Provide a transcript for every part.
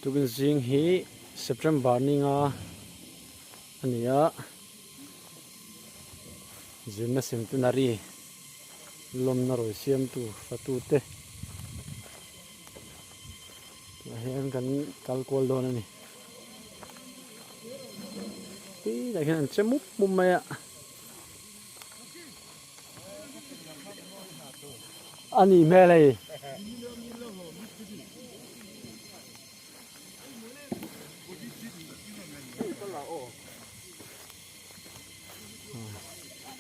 Tukin zing hi September ni nga a ni a, zirna centenary lawmna rawi siamtu fatute tah hian kan kal kual dawn a ni. Tah hian an che mup mup mai a. A nih hmel hei.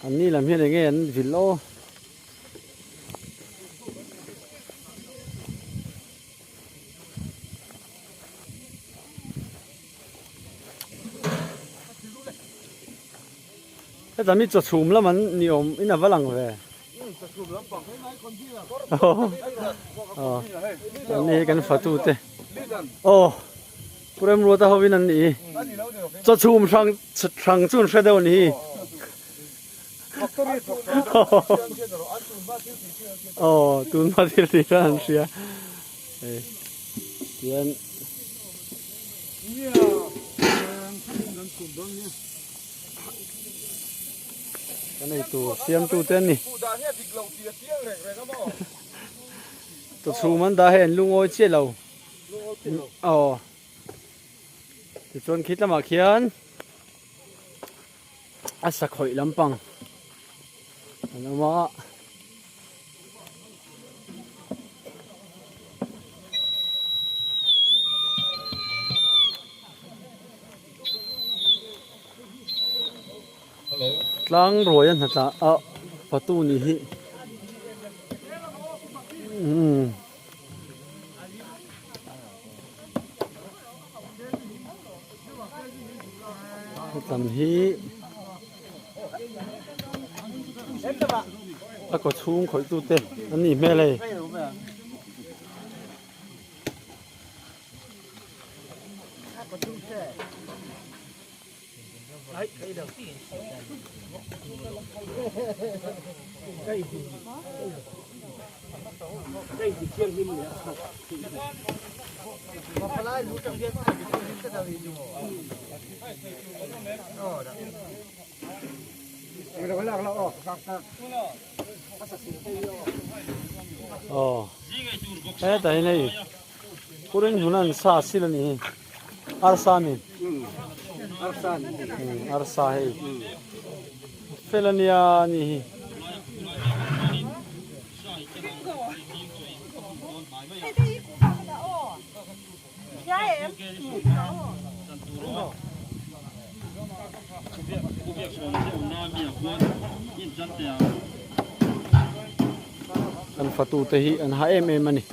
An ni lam hian enge an vil aw. Heta mi chaw chhum lam an ni awm in a va lang ve. An ni hi kan fatu te. Aw Pu Remruata ho in an ni hi. Chaw chhum hrang hrang chu an hre deuh a ni hi. Aw tun hma thil tih khan an hria. Hei tian. Kan ei tur siamtu te an ni. Chaw chhum an dah hei an lungawi chiah lo. Aw. Tichuan khi tlamah khian a sakhawih lampang an awm a. Tlang ruai a hnatah a patu nih hi umm hetlam hi a kaw chhung khawih tute an nih hmel hei. Aw hetah hian hei Purin hmun an sa sil a nih hi arsa a ni arsa hei fel a nia a nih hi. Kan fatu te hi an ha em em a ni.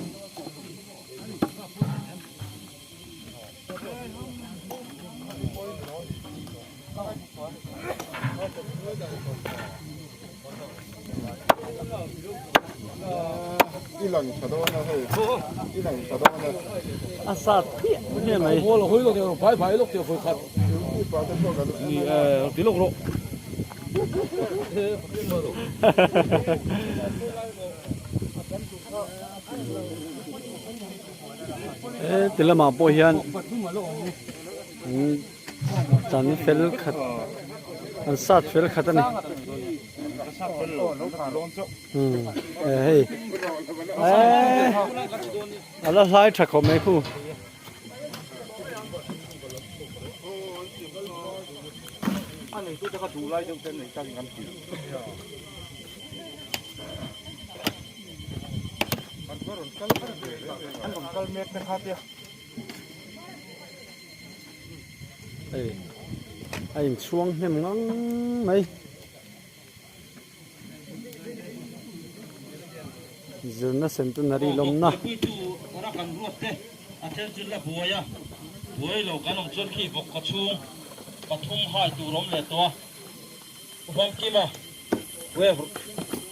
A sat phiah phiah mai. He ti lamah pawh hian chan fel khat an sat fel khat a ni umm hei eee a la hlai tha khawp mai khu. Hei a inchhuang hnem ngang mai zirna centenary lawmna.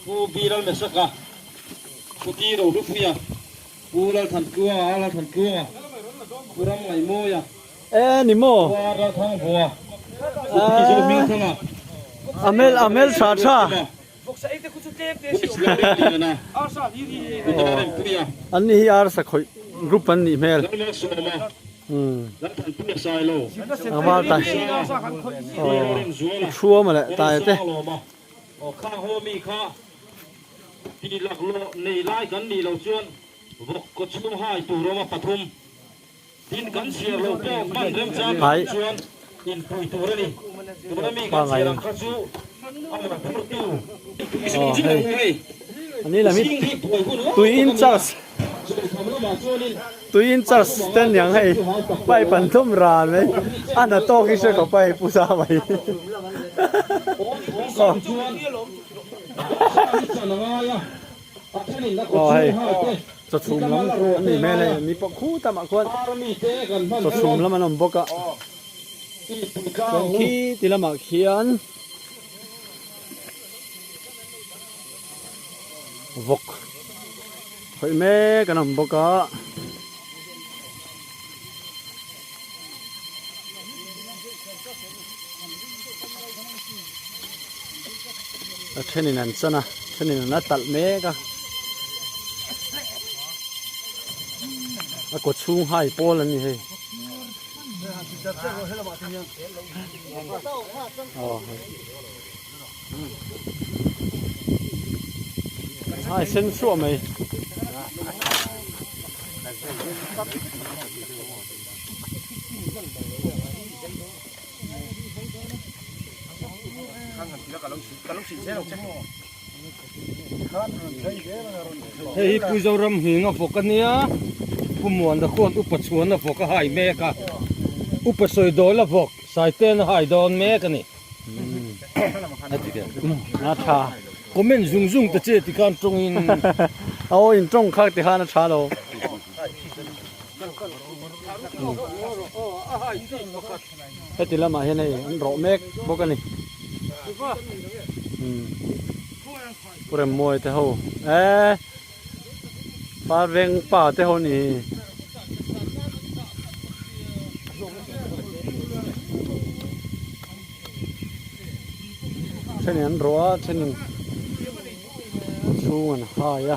Pu Bilal Mesaka, Pu Ti Rohlupuia, Pu Lalthantluanga, Lalthantluanga, Pu Ramngaihmawia, E ni maw? Pu Ralthangvua, Pu Zohmingthanga, A hmel a hmel tha tha. Pu Islamliana, Pu Darempuia, An ni hi arsa khawih group an nih hmel. Lalmalsawma. Lalthanpuia Sailo, Tlangval tai aw thua mawle tai te. Aw khang ho mi kha ti laklawh nei lai kan nih loh chuan vawk kaw chhung hai tur awm a pathum. Tin kan chhiar loh pawh hman remchang kan awm chuan inpui tur a ni. Tuna mi kan chhiar ang kha chu a mawhphurtu Aw hei ani lam hi tui in charge tui in charge te aniang hei pipe an thawm ran mai a hna tawk hi hre khawp a hei pu sa mai aw aw hei. Chawchhum lam an nih hmel hei mi pawh khu tamah khuan chawchhum lam an awm bawk a chuan khi ti lamah khian vawk khawih mek an awm bawk a. A thenin an chan a thenin an la talh mek a a kaw chhung hai pawl an ni hei aw hei hai sen suah mai. Hei hi Puizoram hming a vawk a nia, Pu Muana khuan upa chhuan a vawk a hai mek a, upa sawi dawl a vawk Saiten a hai dawn mek a ni. A tha. Comment zung zung ta che tikhan tawngin. Aw in tawng khak tikhan a tha lo. Heti lamah hian hei an rawh mek bawk a ni. Pu Remmawi te ho eh Parveng pa te ho ni. Thenin an rawh a thenin chhung an hai a.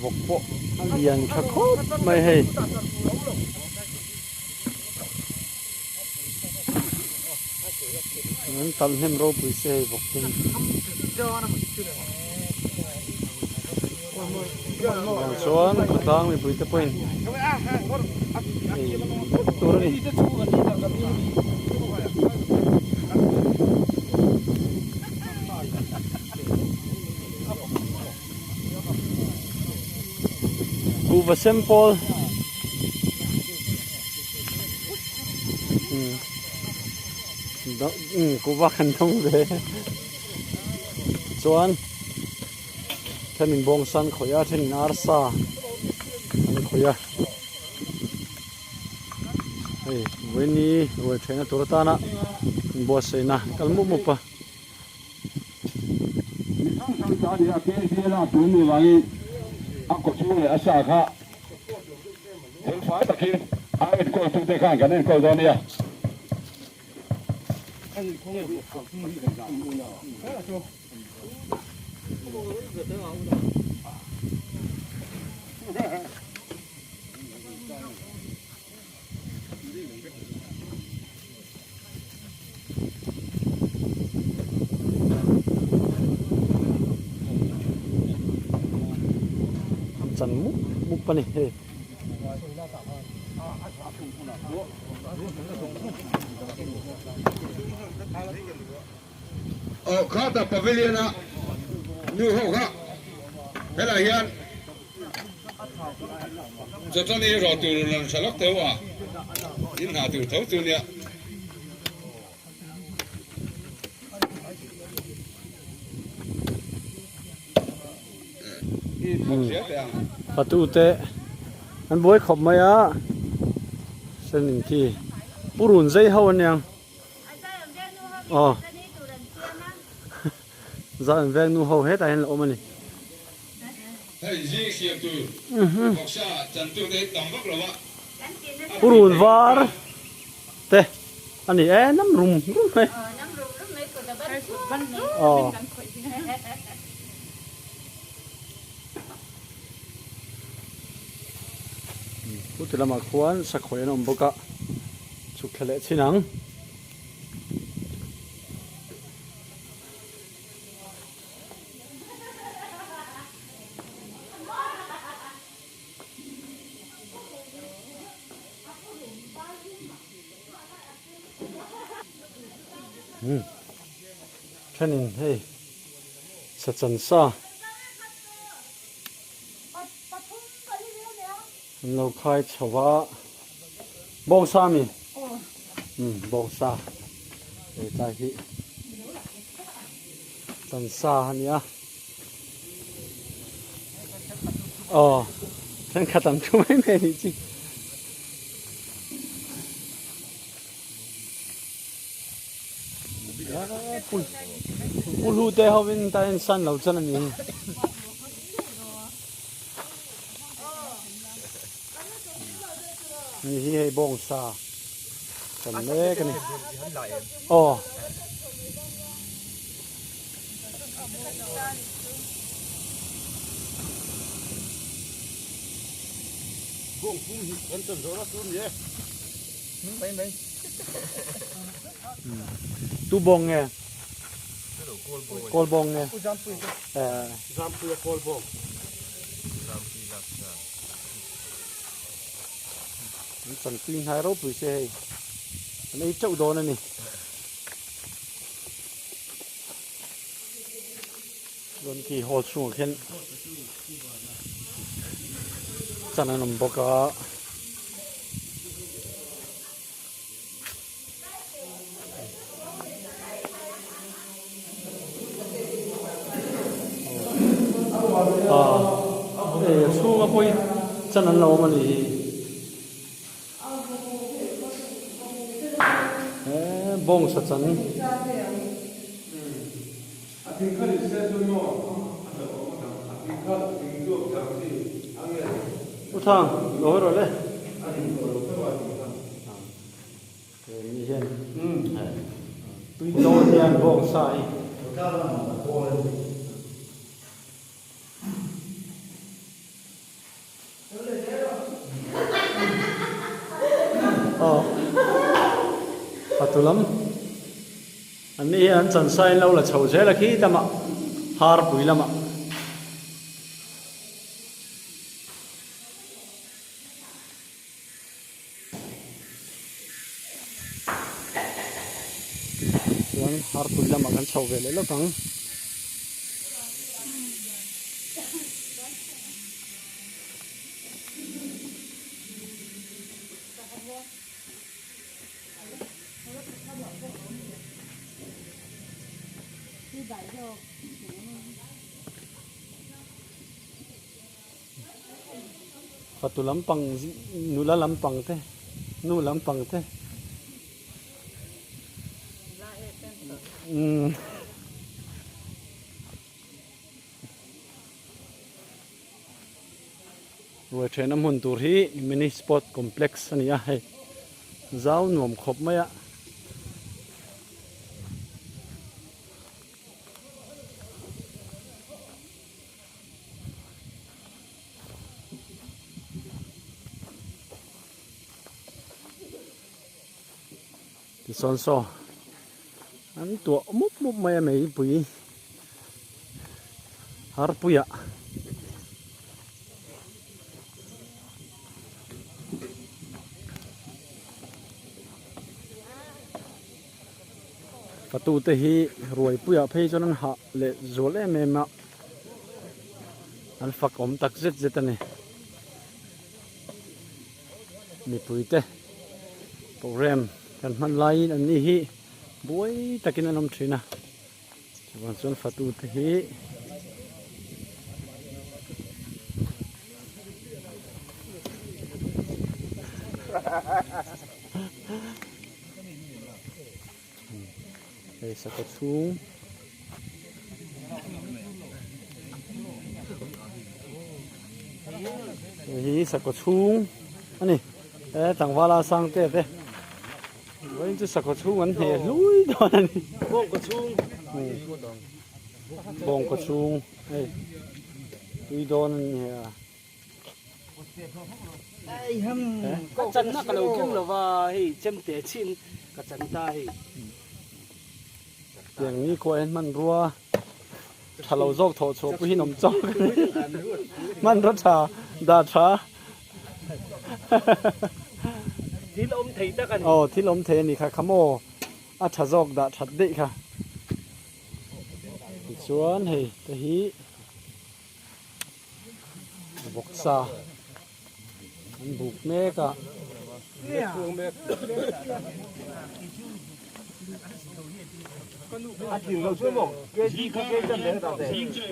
Vawk pawh a lian tha khawp mai hei. An talh hnem ropui se hei vawk te hi. Vang chuan khawtlang mipui te pawhin ei vek tur a ni. Kuhva sem pawl kuhva kan dawng ve chuan thenin bawngsa an khawih a thenin arsa an khawih a hei vawiini ruai theihna tur atana inbuatsaihna kal mup mup a. Mi hrang hrang ta nia KZN a tun ni vangin a kaw chhung leh a sa kha felfai takin a enkawltute khan kan enkawl dawn nia. Chan mup mup a ni hei. Aw khata pavilion a nu ho kha helai hian chawchawni rawh tur rawn hre lawk teuh a in hna tur tho chu nia. Fatute an buai khawp mai a sen khi purun zei ho aniang. Aw Zau an veng nu ho hetah hian la awm a ni. Purun var te a ni e nam rum rum mai. Aw. Chuti lamah khuan sakhawi an awm bawk a, chhuk thla leh chin ang. Umm thenin hei sachan sa an lo khai chho a bawngsa a mi umm bawngsa hei tlai hi chan sa a nia aw thenkhat an thu mai mai a nih chi. Pu hlu te hovin ta en san lo chuan a ni. Ni hi hei bawng sa kan mek a ni. Aw. Bawng pum hi kan chan zawh na tur ni e. Mai mai. Tu bawng nge? Kawl bawng nge? Eh. Zampui a kawl bawng. An chan tui hnai ropui se hei. An ei teuh dawn a ni. Chuan khi hall chhungah khian chan an awm bawk a. Aaa a chhunga pawh hi chan an lo awm a ni hi. He bawngsa chan. U Thang, lo hawi rawh le. He mi hian tui dawn hian bawngsa hi. Aw fatu lam an ni hian an chan sa in lo la chho zel a khi tamah harpui lamah. Chuan harpui lamah kan chho ve leh lawk ang. Fatu lampang nula lampang te nu lampang te umm. Ruai thehna hmun tur hi mini sport complex a ni a hei zau nuam khawp mai a. Tichuan saw an tuah mup mup mai a meipui harpuiah. Fatute hi ruaipuiah phei chuan an hah leh zual em em a, an fak awm tak zet zet a ni. Mipuite program kan hman laiin an ni hi buai takin an awm thin a, chuvang chuan fatute hi Hei sakawt chhung hei hi sakawt chhung a ni he tlangvala sang te te vawiin chu sakawt chhung an hne hlui dawn a ni. Bawngkaw chhung. Bawng kaw chhung hei tui dawn a ni a. Ka channa ka lo keng lo va hei chemte chin ka chan ta hei. Tiang ni khuah hian hmanrua tha lo zawk thawh chhuah pawh hi an awm chawk a ni. Hmanrua tha dah tha. Thil awm thei tak a ni. Aw thil awm thei a ni kha kha maw a tha zawk dah that daih kha. Tichuan hei te hi vawksa an buk mek a.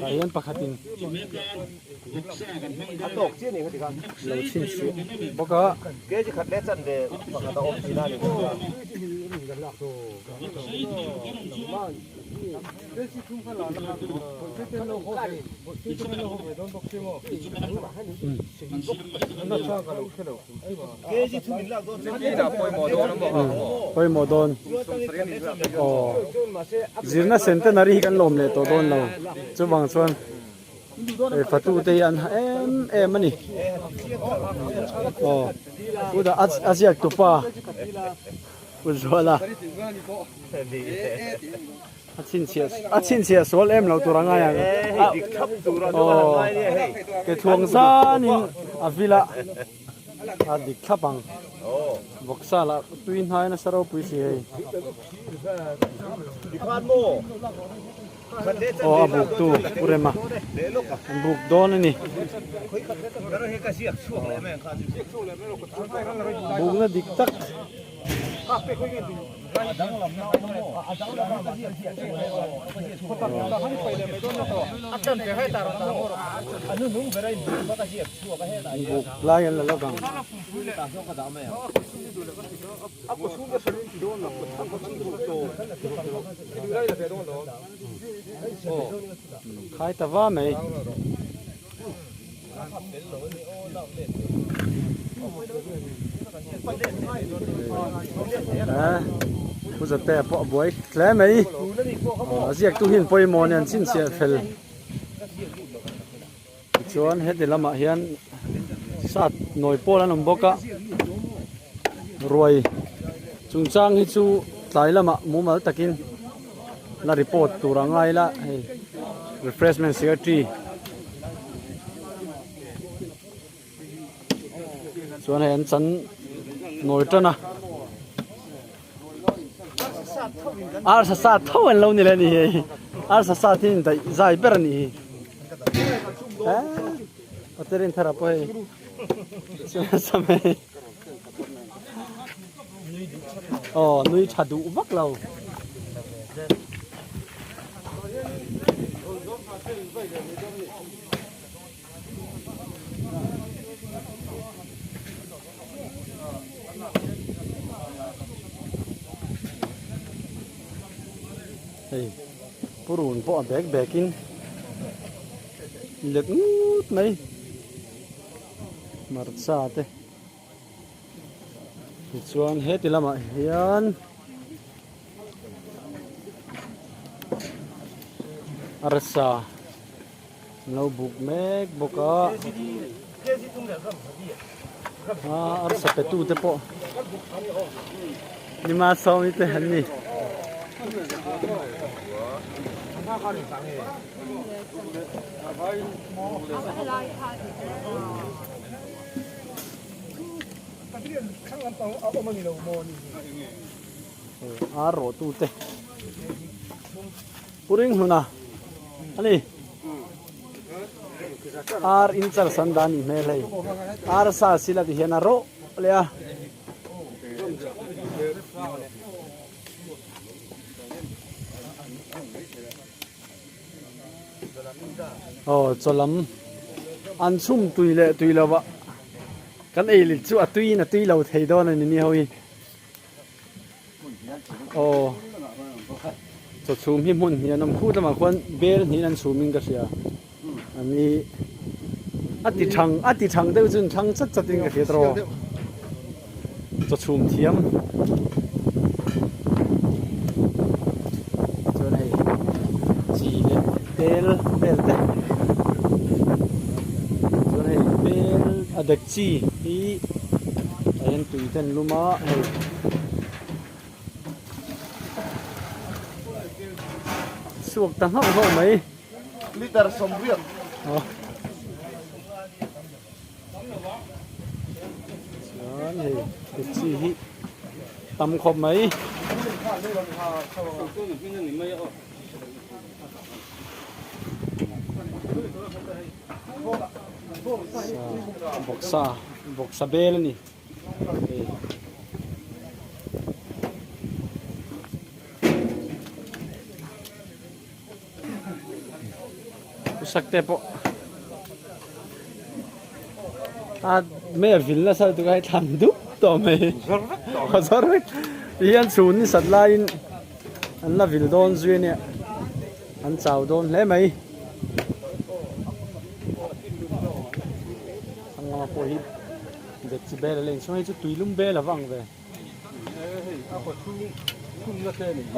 Tah hian pakhatin lo chhinchhiah bawk a. Pawimawh dawn aw zirna centenary hi kan lawm leh tawh dawn lo chuvang chuan hei fatu te hi an ha em em a ni aw chutah a ziak tupa Pu Zuala a chhinchhiah a chhinchhiah sual em lo tur a ngai ang aw ke thuang zanin a vil a a dik thlap ang vawksa lah tui hnai nasa ropui si hei aw a buk tu Pu Rema an buk dawn a ni bukna dik tak. Buk lai an la lawk ang. Khai ta va mai. Pu Zate pawh a buai hle mai a ziak tu hian pawimawh nen chhinchhiah fel tichuan heti lamah hian sat nawi pawl an awm bawk a ruai chungchang hi chu tlai lamah mumal takin la report tur a ngai la hei refreshment secretary chuan hei an chan nawi tan a arsa sa tho an lo ni le ni hei arsa sa hi in daih zai ber a nih hi paterin thar a pawh hei chuan sam hei Aw nui tha duh vak lo. Hei purun pawh a bek bek in let ngut mai hmarcha te. Tichuan heti lamah hian arsa an lo buk mek bawk a ah arsa pe tu te pawh nima sawmi te an ni. Ar rawh tu te pu ring hluna ani ar in char san dan ni hmel hei ar sa sila ti hian a rawh leh a. Aw chaw lam an chhum tui leh tui lo ah kan ei lit chu a tui in a tui lo thei dawn a ni ni ho hi aw chaw chhum hi hmun hnih an awm khut lamah khuan bel hnih in an chhum in ka hria an ni a ti thang a ti thang deuh chu an thlang chat chat in ka hria tawh chaw chhum thiam chuan hei. A dek chi hi tah hian tui te an lum a hei. Chhuak ta nghauh nghauh mai. Liter sawmriat. Aw. Chuan hei dek chi hi tam khawp mai. Vawksa vawksa bel a ni hei. Sak te pawh a mei a vil nasa lutuk a hei thlan dup tawh mai a zawr vek tihian chhun ni sat laiin an la vil dawn zui ania an chau dawn hle mai thlang lama pawh hi dek chi bel a la inchhung hei chu tuilum bel a va ang ve.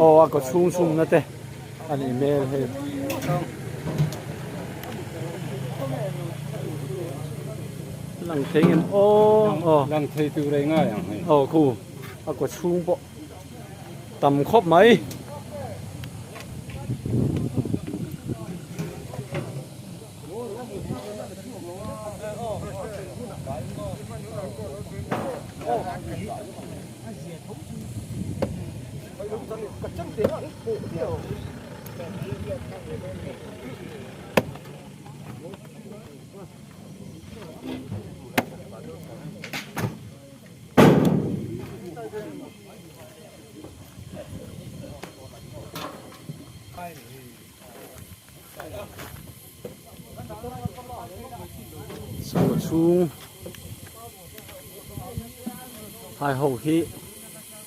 Aw a kaw chhung chhungna te a nih hmel hei. Lang thei ngem aw aw. Lang thei tur ei ngai ang hei. Aw khu a kaw chhung pawh tam khawp mai. Sakawr chhung hai ho hi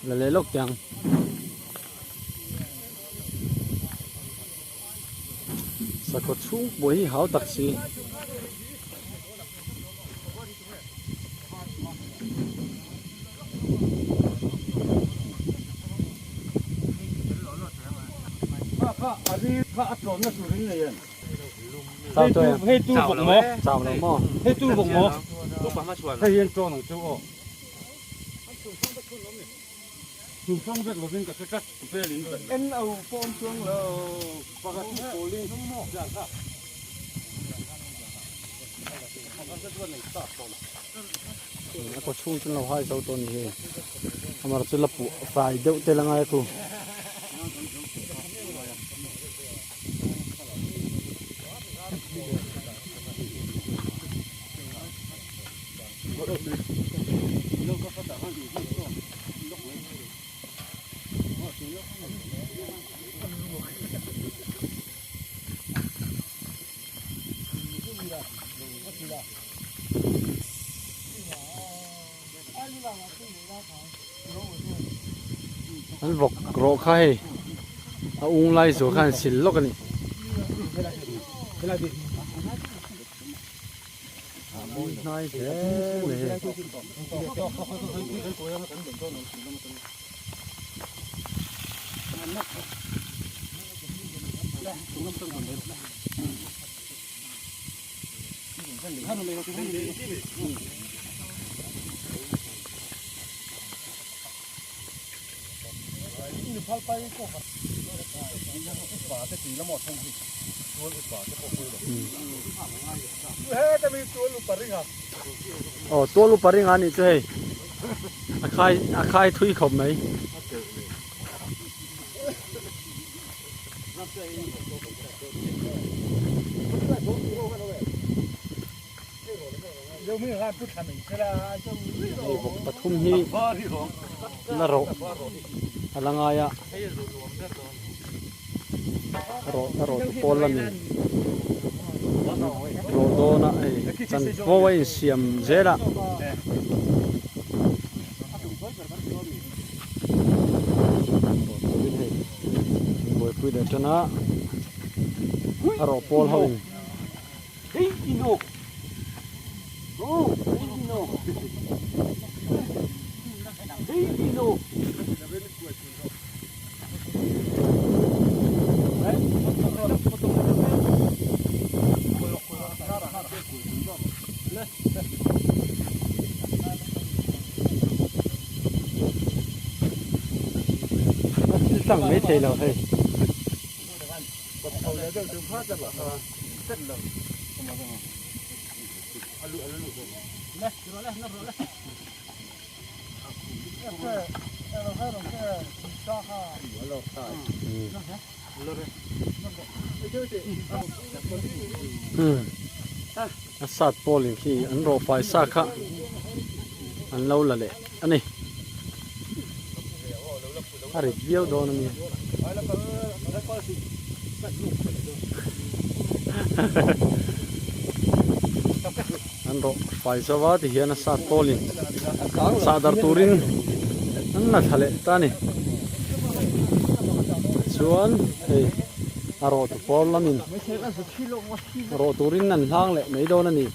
la leh lawk teh ang. Sakawr chhung pawh hi hau tak si. Hei tu vawk maw? Chau lo maw? Hei tu vawk maw? Hei hian ṭawn ang chu aw. Chungchang vek lovin ka hre tlat velin En lo pawm chuang lo pakhat hi pawlin. A kaw chhung chu an lo hai zo tawh a ni hei amaherawhchu chu la puh fai deuh te la ngai a ku. An vawk rawh kha hei a ung lai zawh khan sil lawk a ni. A mawi hnai hle mai hei. Aw tual upa ringa anih chu hei a khai a khai thui khawp mai. Hei vawk pathum hi la rawh a la ngai a rawh a rawh tu pawl lamin rawh dawn a hei chanvo a insiam zel a. Rawh turin hei an buaipui leh tan a a rawh pawl ho in. tang mai thei lo hei. A sat pawl in khi an rawh fai sa kha an lo la leh a ni a rit viau dawn a nia. An rawh fai zo a ti hian a sat pawl in sah dar turin an la thla leh ta a ni chuan hei a rawh tu pawl lamin rawh turin an hlang leh mai dawn a ni.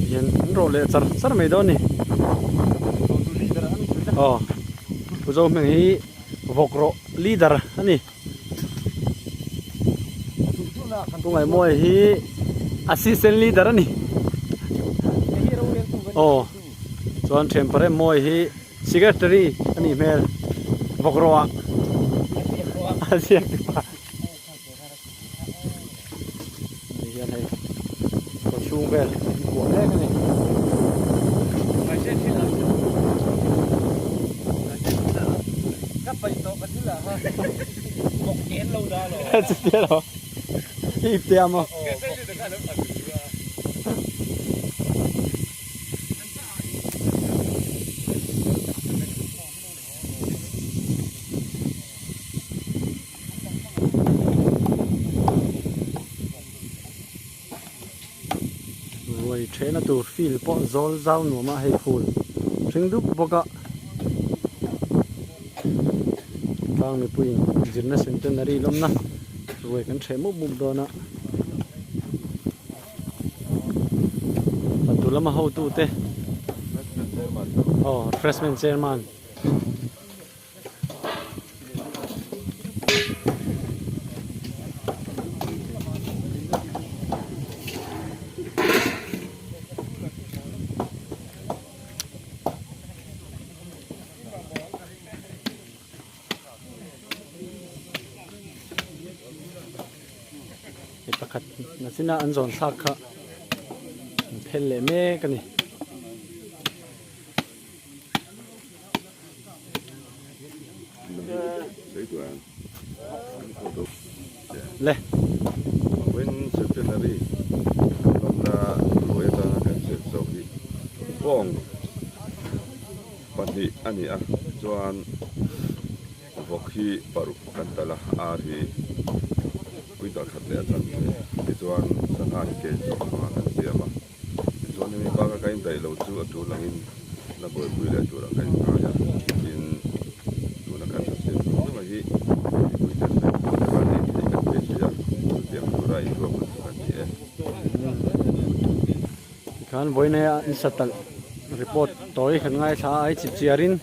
Hian an rawh leh char char mai dawn a ni aw Pu Zohming hi vawk rawh leader a ni Pu Ngaihmawia hi assistant leader a ni aw chuan Thianparem Mawia hi secretary a nih hmel vawk rawh ah a ziak te pa ni hian hei kaw chhung vel an kuah mek a ni. Chutia lo i ip te a maw. Ruai thehna tur field pawh zawl zau nuam a hei phul hring dup bawk a tlang mipuiin zirna centenary lawmna ruai kan theh mup mup dawn a fatu lama hotute aw refreshment chairman. Mi pakhat nachina an zawn thlak kha an phel leh mek a ni. Le. Vawiin Centenary kan lawmna ruai atanga kan siam zawk hi bawng pahnih a ni a, chuan vawk hi paruk kan talh a, ar hi quintal khat leh a chan ve, tichuan sangha hi kei zawk hmangah kan siam a. Tichuan hemi baka ka indaih lo chu a tul angin la buaipui leh turah ka inngai a, tin tuna kan hre siam zawng zawng hi mipui ten ngaihtuah taka neih theih kan beisei a, chutiang tura inruahman chu kan ni e. Tikhan vawiina an satalh report tawi kan ngaithla a, ai chip chiarin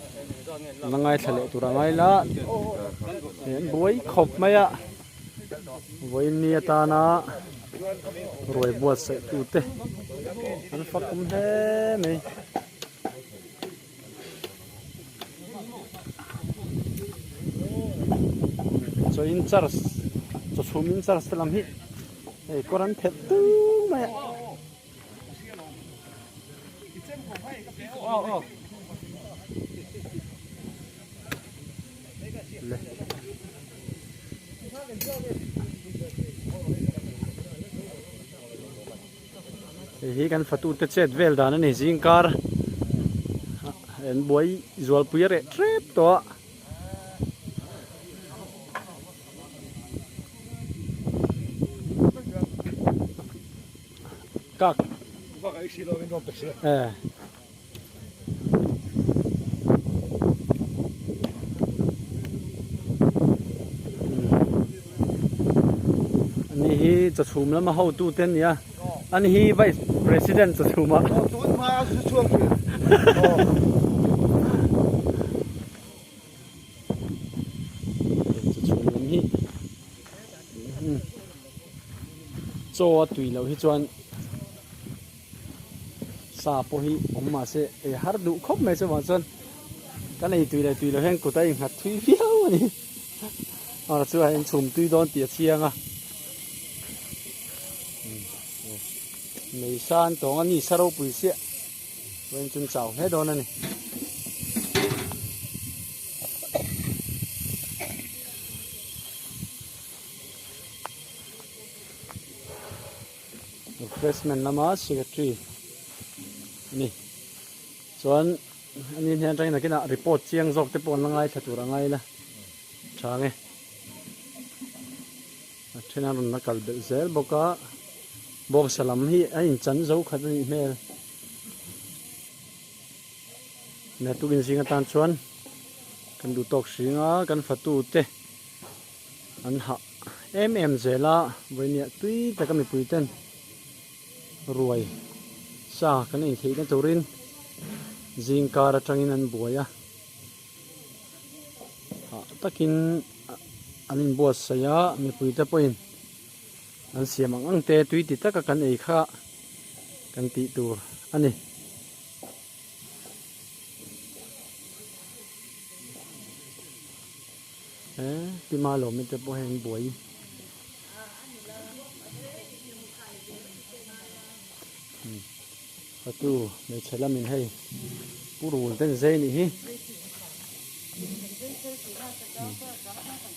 an la ngaithla leh tur a ngai la, an buai khawp mai a. Vawiin ni atana ruai buatsaih tute an fakawm hle mai. Chaw in charge chaw chhum in charge te lam hi hei kawr an phelh tung mai a. Le. Hei hi kan fatute chet vel dan a ni zingkar an buai zualpui a reh tep tawh a. Kak. Eh. hi chawchhum lama hotu te an ni a, ani hi vice president chawchhum ah. Tun hma a zu chhuak thin. Chawchhum lam hi chaw a tui loh hi chuan sa pawh hi awm mahse ei har duh khawp mai chuvang chuan kan ei tui leh tui loh hian kut a innghat thui viau a ni. A chu a inchhum tui dawn tih a chiang a Mei sa an tawng a ni sa ropui chiah vawiin chu an chau hle dawn a ni. Refreshment lama secretary a ni chuan ani hnen atangin nakinah report chiang zawk te pawh an la ngaithla tur a ngai la tha nge a then a rawn la kal belh zel bawk a bawngsa lam hi a inchan zo khat a nih hmel naktuk inzing atan chuan kan duh tawk hring a kan fatu te an hah em em zel a vawinia tui taka mipui ten ruai sa kan intheihna turin zingkar atangin an buai a hah takin an inbuatsaih a mipui te pawhin an siam ang ang te tui ti taka kan ei kha kan tih tur a ni. He pi Malawmi te pawh hei an buai. Fatu hmeichhe lamin hei pu rul ten zai nih hi.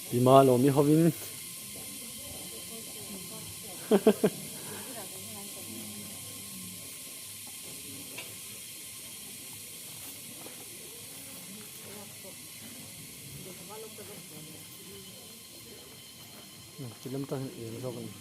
Pi Malawmi hovin Chi lam tan hian eng zawk a ni.